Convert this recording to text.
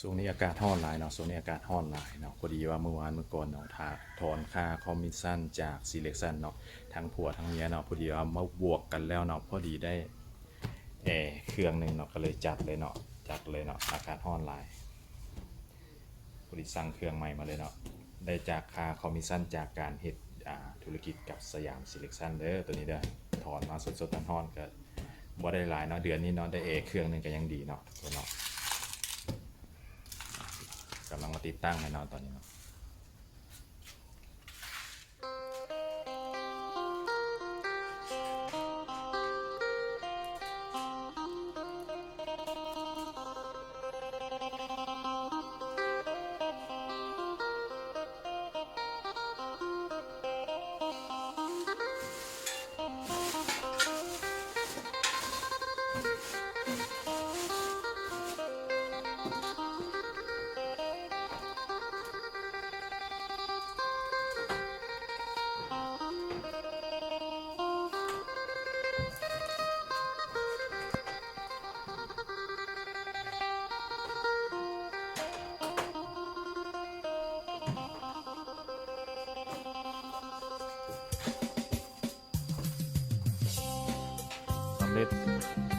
ຊ່ວງນີ້ອາກາດຮ້ອນຫຼາຍເນາະ ຊ່ວງນີ້ອາກາດຮ້ອນຫຼາຍເນາະ. ພໍດີວ່າມື້ວານມື້ກ່ອນເນາະ ຖ້າຖອນຄ່າຄອມມິດຊັນຈາກຊີເລັກຊັນເນາະ ທັງຜົວທັງເມຍເນາະ ພໍດີວ່າມາບວກກັນແລ້ວເນາະ ພໍດີໄດ້ແອເຄື່ອງໜຶ່ງເນາະ ກໍເລີຍຈັດເລີຍເນາະ ຈັດເລີຍເນາະ ອາກາດຮ້ອນຫຼາຍ. ພໍດີສັ່ງເຄື່ອງໃໝ່ມາເລີຍເນາະ ໄດ້ຈາກຄ່າຄອມມິດຊັນຈາກການເຮັດ ອ່າ ທຸລະກິດກັບສະຫຍາມຊີເລັກຊັນເດີ ໂຕນີ້ເດີ ຖອນມາສົດໆຮ້ອນໆ ກໍບໍ່ໄດ້ຫຼາຍເນາະ ເດືອນນີ້ເນາະ ໄດ້ແອເຄື່ອງໜຶ່ງກໍຍັງດີເນາະ ເນາະ. ກຳລັງມາຕິດຕັ້ງໃຫ້ເນາະ ຕອນນີ້ເນາະ. ສຳເລັດ.